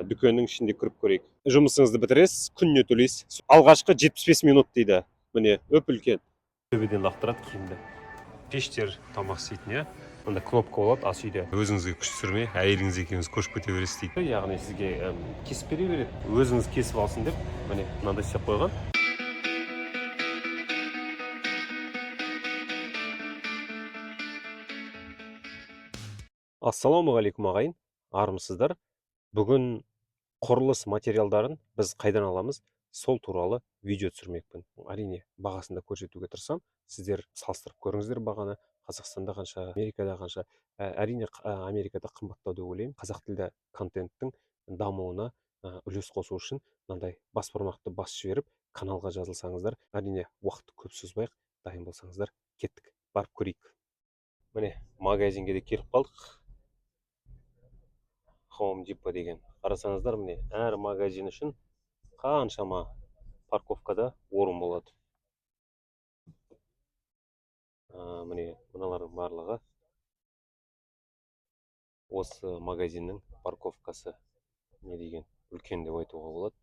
Дүкеннің ішінде кіріп көрейік. Жұмысыңызды бітіресіз, күніне төлейсіз. Алғашқы 75 минут дейді. Міне, үп үлкен. Төбеден лақтырады киімді. Пештер, тамақ істейтін, иә. Мында кнопка болады ас үйде. Өзіңізге күш түсірмей, әйеліңіз екеуіңіз көшіп кете бересіз дейді. Яғни сізге кесіп бере береді. Өзіңіз кесіп алсын деп, міне, мынандай істеп қойған. Ассалаумағалейкум, ағайын, армысыздар! Бүгін құрылыс материалдарын біз қайдан аламыз, сол туралы видео түсірмекпін. Әрине, бағасын да көрсетуге тырысамын. Сіздер салыстырып көріңіздер бағаны: Қазақстанда қанша, Америкада қанша. Әрине, Америкада қымбаттау деп ойлаймын. Қазақ тілді контенттің дамуына үлес қосу үшін мынандай бас бармақты басып жіберіп, каналға жазылсаңыздар. Әрине, уақытты көп созбайық, дайын болсаңыздар, кеттік, барып көрейік. Міне, магазинге де келіп қалдық. Home Depot деген. Қарасаңыздар, міне, әр магазин үшін қаншама парковкада орын болады. Міне, мыналардың барлығы осы магазиннің парковкасы. Не деген үлкен деп айтуға болады.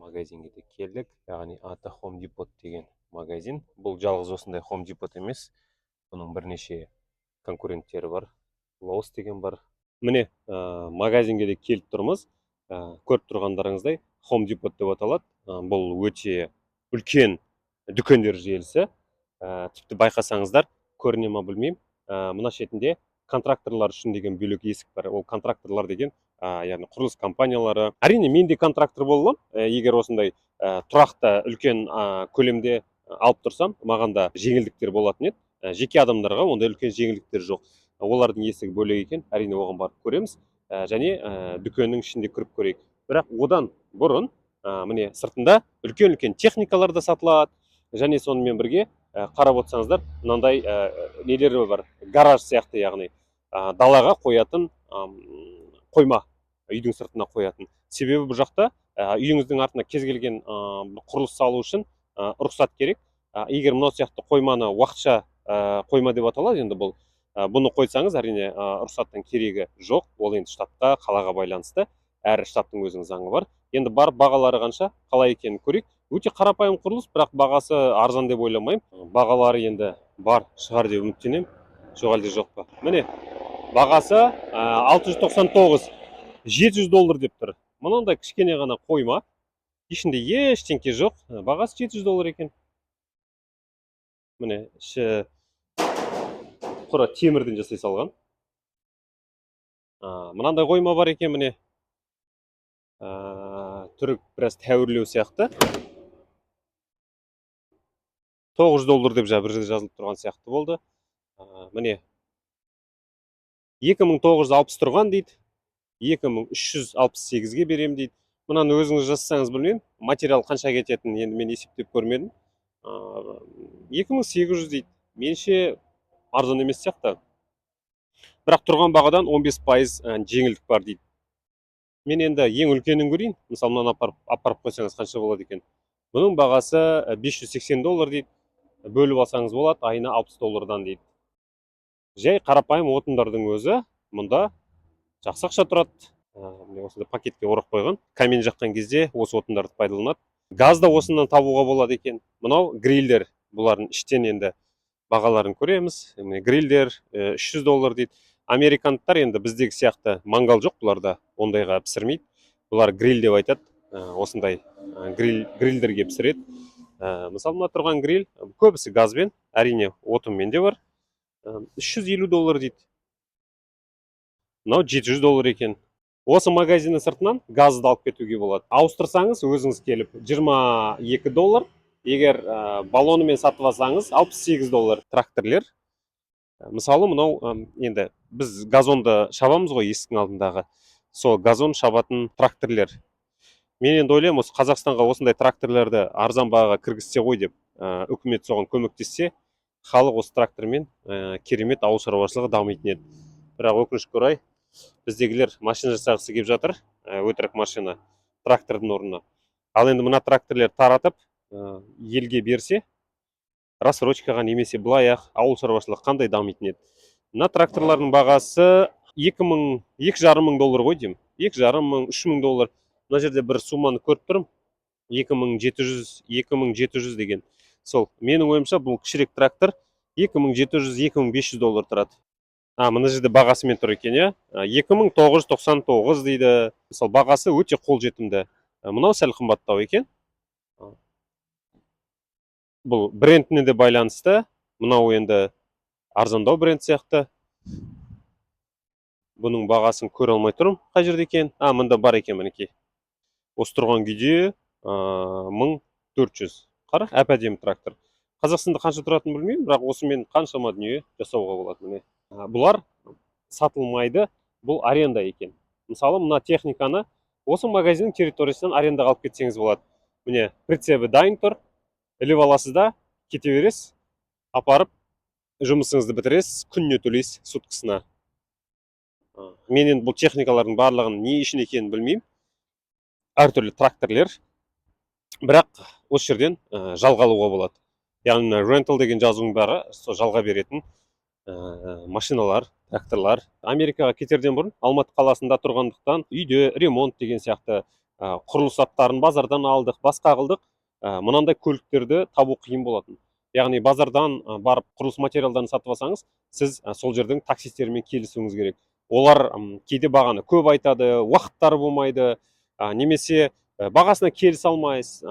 Магазинге де келдік, яғни аты Home Depot деген магазин. Бұл жалғыз осындай Home Depot емес, бұның бірнеше конкуренттері бар. Lowe's деген бар. Міне, магазинге де келіп тұрмыз. Көріп тұрғандарыңыздай, Home Depot деп аталады. Бұл өте үлкен дүкендер желісі. Тіпті байқасаңыздар, көріне ма, білмеймін, мына шетінде контракторлар үшін деген бөлек есік бар. Ол контракторлар деген яғни құрылыс компаниялары. Әрине, мен де контрактор бола аламын. Егер осындай тұрақты үлкен көлемде алып тұрсам, маған да жеңілдіктер болатын еді. Жеке адамдарға ондай үлкен жеңілдіктер жоқ. Олардың есігі бөлек екен, әрине, оған барып көреміз. Және дүкеннің ішінде кіріп көрейік. Бірақ одан бұрын міне, сыртында үлкен үлкен техникалар да сатылады. Және сонымен бірге, қарап отырсаңыздар, мынандай нелері бар, гараж сияқты, яғни далаға қоятын қойма, үйдің сыртына қоятын. Себебі бұл жақта үйіңіздің артына кез келген құрылыс салу үшін рұқсат керек. Егер мынау сияқты қойманы, уақытша қойма деп аталады енді бұл, бұны қойсаңыз, әрине, рұқсаттың керегі жоқ. Ол енді штатқа, қалаға байланысты, әр штаттың өзінің заңы бар. Енді барып, бағалары қанша, қалай екенін көрейік. Өте қарапайым құрылыс, бірақ бағасы арзан деп ойламаймын. Бағалары енді бар шығар деп үміттенемін. Жоқ әлде жоқ па? Міне, бағасы 699, 700 доллар деп тұр. Мынандай кішкене ғана қойма, ішінде ештеңке жоқ. Бағасы 700 доллар екен. Міне, іші құра темірден жасай салған. Мынандай қойма бар екен, міне. Түрі біраз тәуірлеу сияқты. 900 доллар деп жаңа бір жерде жазылып тұрған сияқты болды. Міне, 2960 тұрған дейді, 2368-ге беремін дейді. Мынаны өзіңіз жазсаңыз, білмеймін, материал қанша кететінін енді мен есептеп көрмедім. 2800 дейді. Меніңше, арзан емес сияқты, бірақ тұрған бағадан 15% жеңілдік бар дейді. Мен енді ең үлкенін көрейін. Мысалы, мынаны апарып қойсаңыз, қанша болады екен? Бұның бағасы 580 доллар дейді. Бөліп алсаңыз болады, айына 60 доллардан дейді. Жай қарапайым отындардың өзі мұнда жақсы ақша тұрады. Міне, осындай пакетке орап қойған. Камин жаққан кезде осы отындарды пайдаланады. Газ да осынан табуға болады екен. Мынау грильдер, бұлардың іштен енді бағаларын көреміз. Міне, грильдер 300 доллар дейді. Американдықтар енді біздегі сияқты мангал жоқ бұларда, ондайға пісірмейді. Бұлар гриль деп айтады. Осындай грильдерге пісіреді. Мысалы, мына тұрған гриль, көбісі газбен, әрине, отынмен де бар. 350 доллар дейді. Мынау 700 доллар екен. Осы магазиннің сыртынан газды алып кетуге болады. Ауыстырсаңыз өзіңіз келіп, 22 доллар. Егер баллонымен сатып алсаңыз, 68 доллар. Тракторлер. Мысалы, мынау енді біз газонды шабамыз ғой есіктің алдындағы, сол газон шабатын тракторлер. Мен енді ойлаймын, осы Қазақстанға осындай тракторлерді арзан бағаға кіргізсе ғой деп, үкімет соған көмектессе, халық осы трактормен керемет ауыл шаруашылығы дамитын еді. Бірақ өкінішке орай, біздегілер машина жасағысы келіп жатыр, өтірік машина трактордың орнына. Ал енді мына тракторлер таратып, елге берсе рассрочкаға немесе былай ақ, ауыл шаруашылығы қандай дамитын еді. Мына тракторлардың бағасы 2,5 мың доллар ғой деймін. 2,5 мың, 3000 доллар. Мына жерде бір сумманы көріп тұрмын: 2700, 2700 деген. Сол, менің ойымша, бұл кішірек трактор 2700, 2500 доллар тұрады. А, мына жерде бағасымен тұр екен, иә, 2999 дейді. Мысалы, бағасы өте қолжетімді. Мынау сәл қымбаттау екен. Бұл брендіне де байланысты. Мынау енді арзандау бренд сияқты. Бұның бағасын көре алмай тұрмын, қай жерде екен? А, мында бар екен, мінекей. Осы тұрған күйде 1400. Қара, әп әдемі трактор. Қазақстанда қанша тұратынын білмеймін, бірақ осымен қаншама дүние жасауға болады. Міне. Бұлар сатылмайды, бұл аренда екен. Мысалы, мына техниканы осы магазиннің территориясынан арендаға алып кетсеңіз болады. Міне, прицебі дайын тұр, іліп аласыз да кете бересіз. Апарып жұмысыңызды бітіресіз, күніне төлейсіз, суткасына. Мен енді бұл техникалардың барлығын не үшін екенін білмеймін, әртүрлі тракторлер, бірақ осы жерден жалға алуға болады. Яғни мына rental деген жазудың бәрі сол жалға беретін машиналар, тракторлар. Америкаға кетерден бұрын Алматы қаласында тұрғандықтан, үйде ремонт деген сияқты, құрылыс заттарын базардан алдық, басқа қылдық, мынандай көліктерді табу қиын болатын. Яғни базардан барып құрылыс материалдарын сатып алсаңыз, сіз сол жердің таксистерімен келісуіңіз керек. Олар кейде бағаны көп айтады, уақыттары болмайды, немесе бағасына келісе алмайсыз.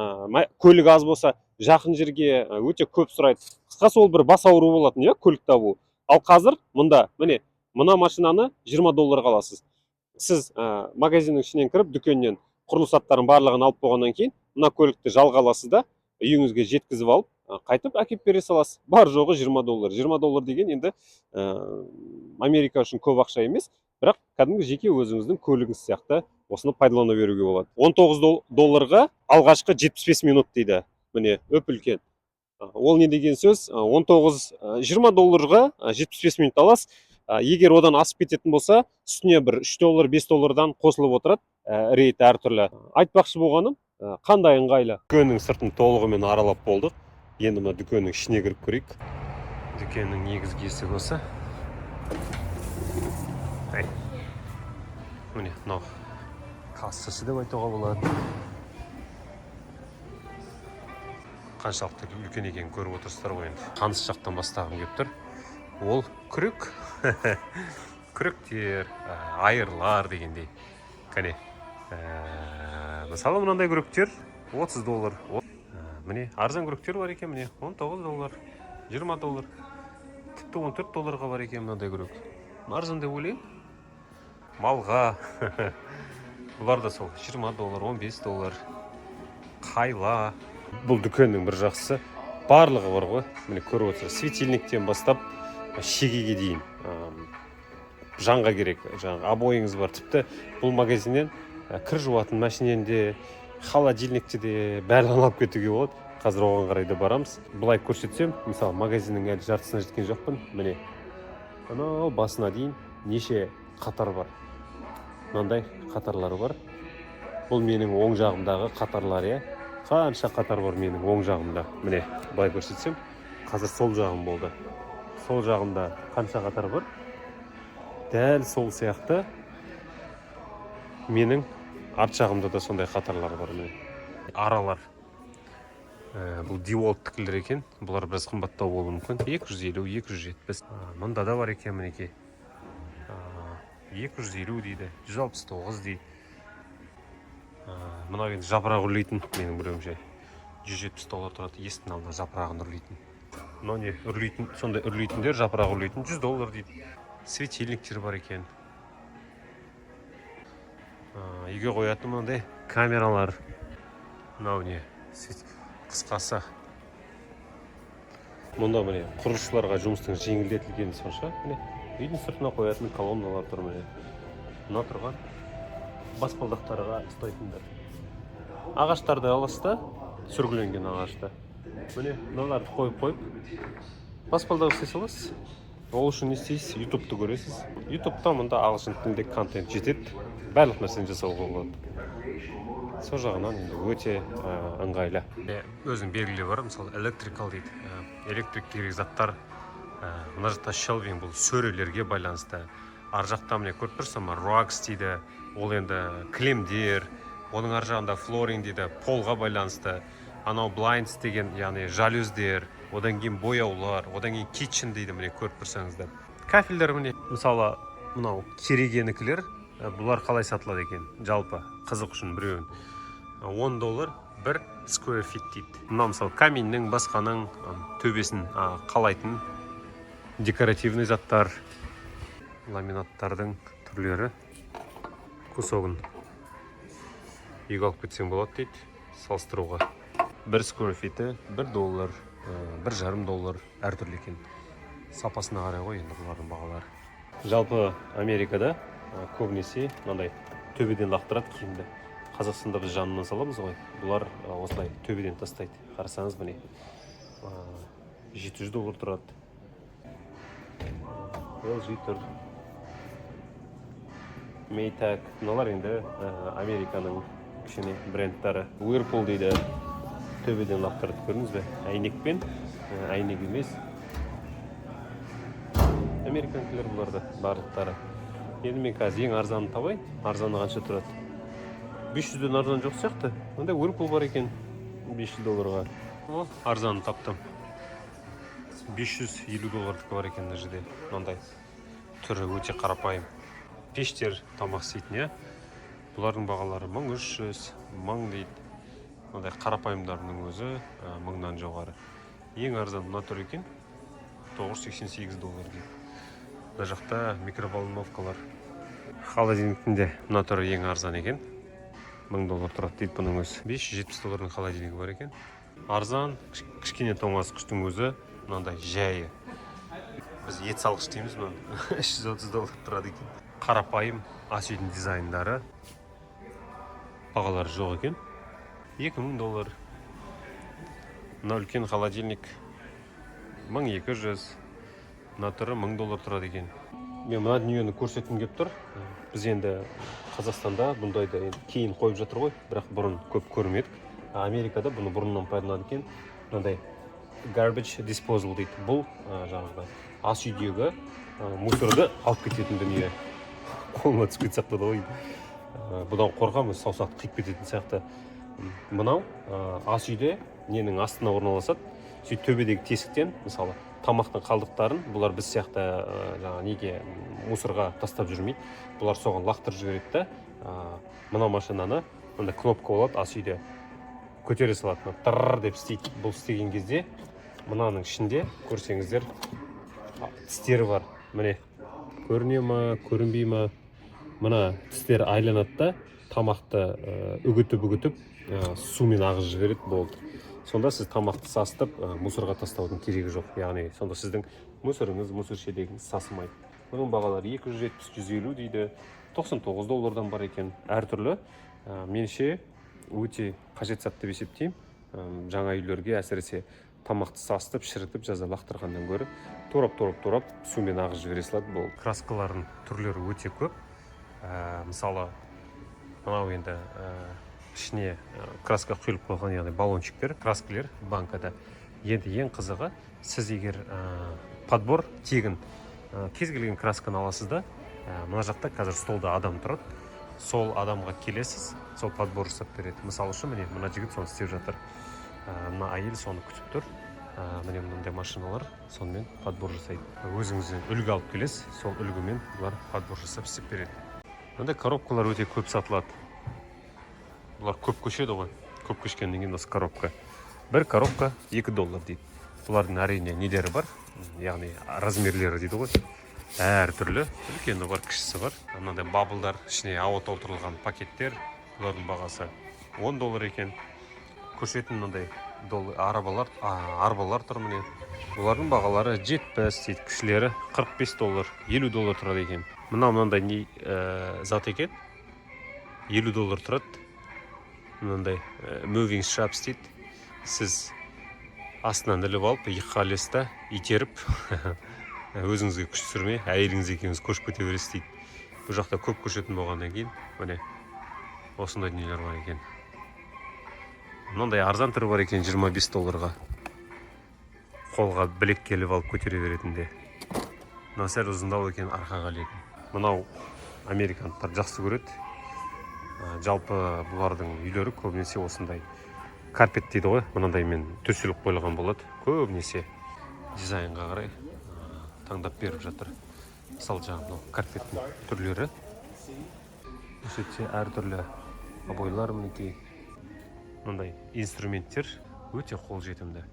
Көлік аз болса, жақын жерге өте көп сұрайды. Қысқасы, ол бір бас ауру болатын, иә, көлік табу. Ал қазір мында, міне, мына машинаны 20 долларға аласыз. Сіз магазиннің ішінен кіріп, дүкеннен құрылыс заттарын барлығын алып болғаннан кейін, мына көлікті жалға аласыз да, үйіңізге жеткізіп алып, қайтып әкеліп бере саласыз. Бар жоғы 20 доллар. 20 доллар деген енді Америка үшін көп ақша емес, бірақ кәдімгі жеке өзіңіздің көлігіңіз сияқты осыны пайдалана беруге болады. 19 долларға алғашқы 75 минут дейді. Міне, үп үлкен. Ол не деген сөз? 19, 20 долларға 75 минут аласыз. Егер одан асып кететін болса, үстіне бір 3 доллар, 5 доллардан қосылып отырады, рейт әртүрлі. Айтпақшы болғаным, қандай ыңғайлы. Дүкеннің сыртын толығымен аралап болдық, енді мына дүкеннің ішіне кіріп көрейік. Дүкеннің негізгі есігі осы. Ай. Міне, мынау кассасы деп айтуға болады. Қаншалықты үлкен екенін көріп отырсыздар ғой. Енді таныс жақтан бастағым келіп тұр. Ол күрек, күректер, айырлар дегендей. Кәне, мысалы, мынандай күректер 30 доллар. Міне, арзан күректер бар екен. Міне, 19 доллар, 20 доллар, тіпті 14 долларға бар екен мынандай күрек. Арзан деп ойлаймын малға. Бұлар да сол 20 доллар, 15 доллар. Қайла. Бұл дүкеннің бір жақсысы, барлығы бар ғой. Міне, көріп отырсыз, светильниктен бастап шегеге дейін, жанға керек жаңағы обойыңыз бар. Тіпті бұл магазиннен кір жуатын машинені де, холодильникті де, барлығын алып кетуге болады. Қазір оған қарай да барамыз. Былай көрсетсем, мысалы, магазиннің әлі жартысына жеткен жоқпын. Міне, анау басына дейін неше қатар бар, мынандай қатарлар бар. Бұл менің оң жағымдағы қатарлар, иә. Қанша қатар бар менің оң жағымда? Міне, былай көрсетсем, қазір сол жағым болды. Сол жағымда қанша қатар бар, дәл сол сияқты менің арт жағымда да сондай қатарлар бар. Міне, аралар. Бұл DeWalt-тікілер екен. Бұлар біраз қымбаттау болуы мүмкін: 250, 270. Мында да бар екен, мінекей. 250 дейді, 169 дейді. Мынау енді жапырақ үрлейтін, менің білуімше, 170 доллар тұрады. Есіктің алдына жапырағын үрлейтін. Мынау не үрлейтін? Сондай үрлейтіндер, жапырақ үрлейтін 100 доллар дейді. Светильниктер бар екен. Үйге қоятын мынандай камералар. Мынау не? Қысқасы, мұнда, міне, құрылысшыларға жұмыстың жеңілдетілгені сонша, міне, үйдің сыртына қоятын колонналар тұр. Міне, мына тұрған баспалдақтарға ұстайтындар. Ағаштарды аласыз да, сүргіленген ағашты, міне, мыналарды қойып қойып баспалдақ істей саласыз. Ол үшін не істейсіз? Ютубты көресіз. Ютубта мұнда ағылшын тілінде контент жетеді, барлық нәрсені жасауға болады. Сол жағынан енді өте ыңғайлы. Өзінің белгілері бар. Мысалы, electrical дейді, электрик керек заттар. Мына жақта shelving, бұл сөрелерге байланысты. Ар жақта, міне, көріп тұрсың ба, rugs дейді. Ол енді кілемдер, оның ар жағында flooring дейді, полға байланысты. Анау blinds деген, яғни жалюздер, одан кейін бояулар, одан кейін kitchen дейді, міне, көріп тұрсаңыздар. Кафельдер, міне, мысалы, мынау керегенікілер, бұлар қалай сатылады екен? Жалпы қызық үшін біреуін 10 доллар бір square feet дейді. Мынау, мысалы, каминнің, басқаның төбесін қалайтын декоративный заттар, ламинаттардың түрлері. Кусогын үйге алып кетсең болады дейді салыстыруға. Бір square feet 1 доллар, 1,5 доллар, әртүрлі екен, сапасына қарай ғой енді бұлардың бағалары. Жалпы Америкада көбінесе мынандай төбеден лақтырады киімді. Қазақстанда біз жанынан саламыз ғой, бұлар осылай төбеден тастайды. Қарасаңыз, міне, 700 доллар тұрады. LG тұр, Maytag. Мыналар енді Американың кішкене брендтары. Whirlpool дейді, төбеден лақтырады, көрдіңіз бе? Әйнекпен, әйнек емес, американкілер бұлар да барлықтары. Енді мен қазір ең арзанын табайын. Арзаны қанша тұрады? 500-ден арзан жоқ сияқты. Мындай Whirlpool бар екен 500 долларға. О, арзанын таптым, 550 доллардікі бар екен мына жерде. Мынандай түрі өте қарапайым пештер, тамақ істейтін, иә. Бұлардың бағалары 1300, 1000 дейді. Мынандай қарапайымдарының өзі мыңнан жоғары. Ең арзан мына тұр екен, 988 доллар дейді. Мына жақта микроволновкалар, холодильниктің де мына түрі ең арзан екен, 1000 доллар тұрады дейді бұның өзі. 570 доллардың холодильнигі бар екен арзан. Кішкене тоңазытқыштың өзі мынандай жайы, біз ет салғыш дейміз мынаны, 330 доллар тұрады екен. Қарапайым ас үйдің дизайндары, бағалары жоқ екен. 2000 доллар. Мына үлкен холодильник 1200, мына түрі 1000 доллар тұрады екен. Мен мына дүниені көрсеткім келіп тұр. Біз енді Қазақстанда бұндайды енді кейін қойып жатыр ғой, бірақ бұрын көп көрмедік. А Америкада бұны бұрыннан пайдаланады екен. Мынандай garbage disposal дейді. Бұл жаңағы ас үйдегі мусорды алып кететін дүние. Қолыма түсіп кетсе сияқты ғой. Бұдан қорқамын, саусақты қиып кететін сияқты. Мынау ас үйде ненің астына орналасады. Сөйтіп төбедегі тесіктен, мысалы, тамақтың қалдықтарын бұлар біз сияқты жаңағы неге, мусорға тастап жүрмейді. Бұлар соған лақтырып жібереді да, мына машинаны, мында кнопка болады, ас үйде көтере салады. Мына тыр деп істейді. Бұл істеген кезде мынаның ішінде, көрсеңіздер, тістері бар, міне, көріне ма, көрінбей ма? Мына тістері айланады да, тамақты үгітіп үгітіп сумен ағызып жібереді, болды. Сонда сіз тамақты сасытып мусорға тастаудың керегі жоқ, яғни сонда сіздің мусорыңыз, мусор шелегіңіз сасымайды. Бұның бағалары 270, 150 дейді, 99 доллардан бар екен, әртүрлі. Меніңше, өте қажет зат деп есептеймін. Жаңа үйлерге әсіресе тамақты сасытып, шірітіп, жаза лақтырғаннан гөрі турап, турап, турап, сумен ағызып жібере салады, болды. Краскалардың түрлері өте көп. Мысалы, мынау енді ішіне краска құйылып қойған, яғни баллончиктер, краскілер банкада. Енді ең қызығы, сіз егер подбор тегін, кез келген красканы аласыз да, мына жақта қазір столда адам тұрады, сол адамға келесіз, сол подбор жасап береді. Мысалы үшін, міне, мына жігіт соны істеп жатыр. Мына әйел соны күтіп тұр. Міне, мынандай машиналар сонымен подбор жасайды. Өзіңізден үлгі алып келесіз, сол үлгімен бұлар подбор жасап істеп береді. Мынандай коробкалар өте көп сатылады. Бұлар көп көшеді ғой, көп көшкеннен кейін осы коробка, бір коробка 2 доллар дейді. Бұлардың, әрине, нелері бар, яғни размерлері дейді ғой, әртүрлі, үлкені бар, кішісі бар. Мынандай баблдар, ішіне ауа толтырылған пакеттер, бұлардың бағасы 10 доллар екен. Көшетін мынандай арабалар, арбалар тұр, міне. Бұлардың бағалары 70 дейді, кішілері 45 доллар, 50 доллар тұрады екен. Мынау мынандай не зат екен, 50 доллар тұрады. Мынандай moving straps дейді. Сіз астынан іліп алып, иыққа ілесіз да, итеріп, өзіңізге күш түсірмей, әйеліңіз екеуіңіз көшіп кете бересіз дейді. Бұл жақта көп көшетін болғаннан кейін, міне, осындай дүниелер бар екен. Мынандай арзан түрі бар екен, 25 долларға, қолға білекке іліп алып көтере беретін де. Мынау сәл ұзындау екен, арқаға ілетін. Мынау американдықтар жақсы көреді. Жалпы бұлардың үйлері көбінесе осындай carpet дейді ғой, мынандаймен төселіп қойылған болады. Көбінесе дизайнға қарай таңдап беріп жатыр. Мысалы, жаңағы мынау carpet тің түрлері. Осы жерде әртүрлі обойлар, мінекей, мындай инструменттер өте қолжетімді.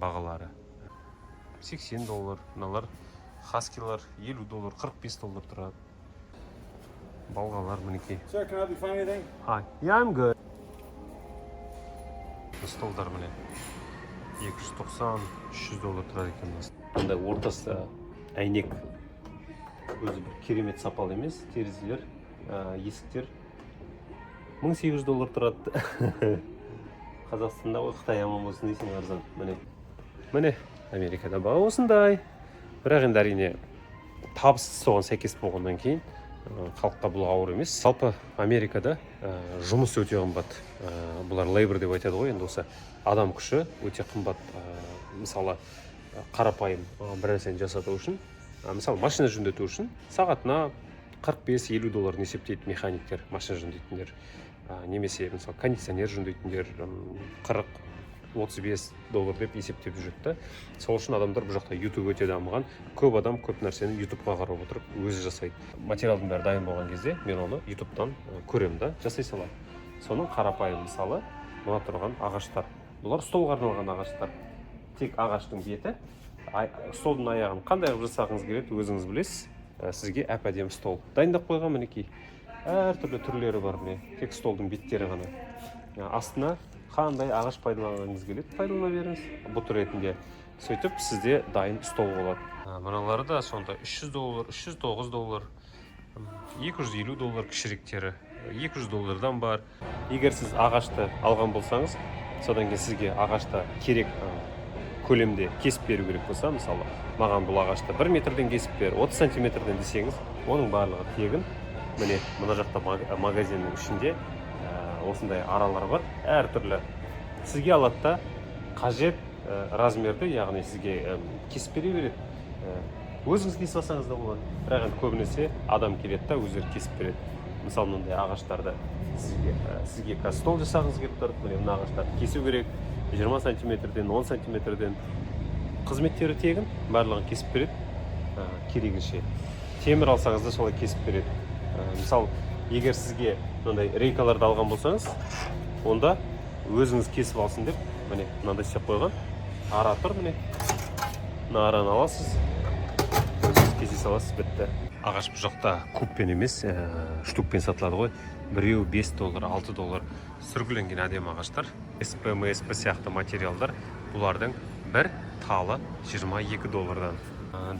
Бағалары 80 доллар. Мыналар, хаскилар, 50 доллар, 45 доллар тұрады. Балғалар, мінекей. Sir, can I help you find anything? Hi. Yeah, I'm good. Столдар, міне, 290, 300 доллар тұрады екен. Мындай ортасы әйнек, өзі бір керемет сапалы емес терезелер, есіктер 1800 доллар тұрады. Қазақстанда ғой, Қытай аман болсын дейсің, арзан. Міне, міне, Америкада баға осындай. Бірақ енді, әрине, табыс соған сәйкес болғаннан кейін халыққа бұл ауыр емес. Жалпы Америкада жұмыс өте қымбат. Бұлар labor деп айтады ғой енді, осы адам күші өте қымбат. Мысалы, қарапайым бір нәрсені жасату үшін, мысалы, машина жөндету үшін сағатына 45-50 долларын есептейді механиктер, машина жөндейтіндер. Немесе, мысалы, кондиционер жөндейтіндер 40-35 доллар деп есептеп жүреді да. Сол үшін адамдар, бұл жақта YouTube өте дамыған, көп адам көп нәрсені Ютубқа қарап отырып өзі жасайды. Материалдың бәрі дайын болған кезде мен оны Ютубтан көремін да, жасай саламын. Соның қарапайым мысалы мына тұрған ағаштар, бұлар столға арналған ағаштар. Тек ағаштың беті, столдың аяғын қандай қылып жасағыңыз келеді, өзіңіз білесіз. Сізге әп әдемі стол дайындап қойған. Мінекей, әртүрлі түрлері бар, міне, тек столдың беттері ғана. Астына қандай ағаш пайдаланғыңыз келеді, пайдалана беріңіз бұт ретінде. Сөйтіп сізде дайын стол болады. Мыналары да сонда 300 доллар, 309 доллар, 250 доллар, кішіректері 200 доллардан бар. Егер сіз ағашты алған болсаңыз, содан кейін сізге ағашты керек көлемде кесіп беру керек болса, мысалы, маған бұл ағашты 1 метрден кесіп бер, 30 сантиметрден десеңіз, оның барлығы тегін. Міне, мына жақта магазиннің ішінде осындай аралар бар әртүрлі. Сізге алады да, қажет размерді, яғни сізге кесіп бере береді. Өзіңіз кесіп алсаңыз да болады, бірақ енді көбінесе адам келеді да, өздері кесіп береді. Мысалы, мынандай ағаштарды сізге қазір стол жасағыңыз келіп тұр, міне, мына ағаштарды кесу керек 20 сантиметрден, 10 сантиметрден. Қызметтері тегін, барлығын кесіп береді керегінше. Темір алсаңыз да, солай кесіп береді. Мысалы, егер сізге мынандай рейкаларды алған болсаңыз, онда өзіңіз кесіп алсын деп, міне, мынандай істеп қойған ара тұр. Міне, мына араны аласыз, өзіңіз кесе саласыз, бітті. Ағаш бұл жақта кубпен емес, штукпен сатылады ғой. Біреуі 5 доллар, 6 доллар. Сүргіленген әдемі ағаштар, СП, МСП сияқты материалдар, бұлардың бір талы 22 доллардан.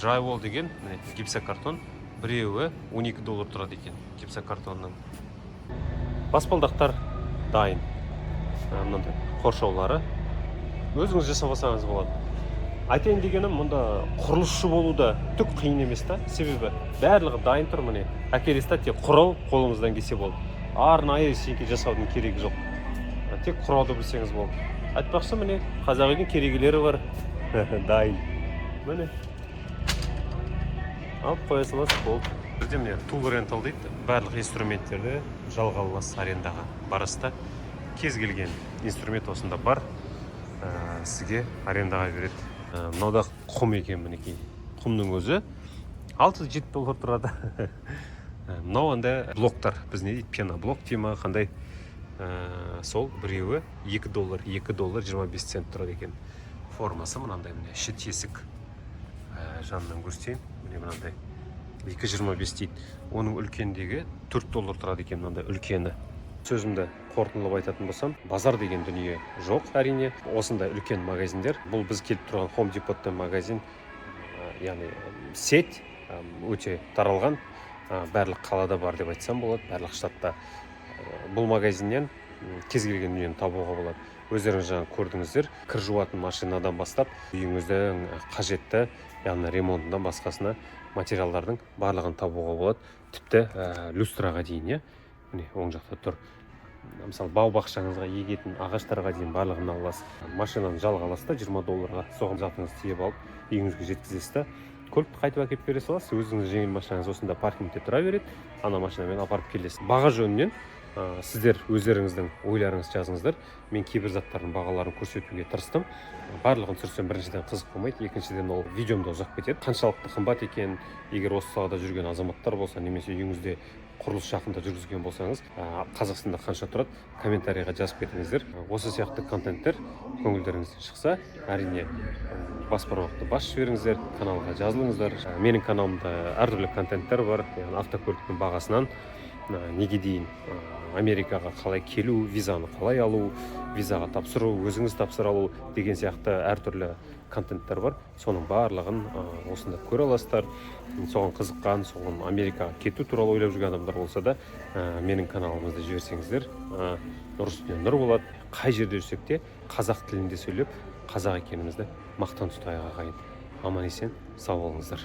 Drywall деген, міне, гипсокартон, біреуі 12 доллар тұрады екен гипсокартонның. Баспалдақтар дайын. Мынандай қоршаулары, өзіңіз жасап алсаңыз болады. Айтайын дегенім, мұнда құрылысшы болу да түк қиын емес та, себебі барлығы дайын тұр. Міне, әкелесіз да, тек құрау қолыңыздан келсе болды, арнайы ештеңе жасаудың керегі жоқ. Тек құрауды білсеңіз болды. Айтпақшы, міне, қазақ үйдің керегелері бар дайын, міне, алып қоя саласыз, болды. Бізде, міне, tool rental дейді. Барлық инструменттерді жалға аласыз, арендаға барасыз да, кез келген инструмент осында бар, сізге арендаға береді. Мынау да құм екен, мінекей, құмның өзі 6-7 доллар тұрады. Мынау анда блоктар, біз не дейді, пеноблок дей ма, қандай, сол біреуі 2 доллар, 2 доллар 25 цент тұрады екен. Формасы мынандай, міне, іші тесік. Жанынан көрсетейін, міне, мынандай 2,25 дейді. Оның үлкендегі 4 доллар тұрады екен, мынандай үлкені. Сөзімді қорытындылап айтатын болсам, базар деген дүние жоқ, әрине. Осындай үлкен магазиндер, бұл біз келіп тұрған Home Depot магазин, яғни сеть, өте таралған, барлық қалада бар деп айтсам болады, барлық штатта. Бұл магазиннен кез келген дүниені табуға болады. Өздеріңіз жаңа көрдіңіздер, кір жуатын машинадан бастап үйіңіздің қажетті, яғни ремонтынан басқасына материалдардың барлығын табуға болады. Тіпті люстраға дейін, иә, міне, оң жақта тұр. Мысалы, бау бақшаңызға егетін ағаштарға дейін барлығын ала аласыз. Машинаны жалға аласыз да, 20 долларға соған затыңызды тиеп алып, үйіңізге жеткізесіз да. Көлікті қайтып әкеліп бере саласыз, өзіңіздің жеңіл машинаңыз осында паркингте тұра береді, ана машинамен апарып келесіз. Баға жөнінен сіздер өздеріңіздің ойларыңызды жазыңыздар. Мен кейбір заттардың бағаларын көрсетуге тырыстым. Барлығын түсірсем, біріншіден, қызық болмайды, екіншіден, ол видеом да ұзап кетеді. Қаншалықты қымбат екен, егер осы салада жүрген азаматтар болса немесе үйіңізде құрылыс жақында жүргізген болсаңыз, Қазақстанда қанша тұрады, комментарийға жазып кетіңіздер. Осы сияқты контенттер көңілдеріңізден шықса, әрине, бас бармақты басып жіберіңіздер, каналға жазылыңыздар. Менің каналымда әртүрлі контенттер бар, яғни автокөліктің бағасынан неге дейін, Америкаға қалай келу, визаны қалай алу, визаға тапсыру, өзіңіз тапсыра алу деген сияқты әртүрлі контенттер бар. Соның барлығын осында көре аласыздар. Соған қызыққан, соған Америкаға кету туралы ойлап жүрген адамдар болса да, менің каналымызды жіберсеңіздер, нұр үстіне нұр болады. Қай жерде жүрсек те, қазақ тілінде сөйлеп, қазақ екенімізді мақтан тұтайық, ағайын. Аман есен сау болыңыздар.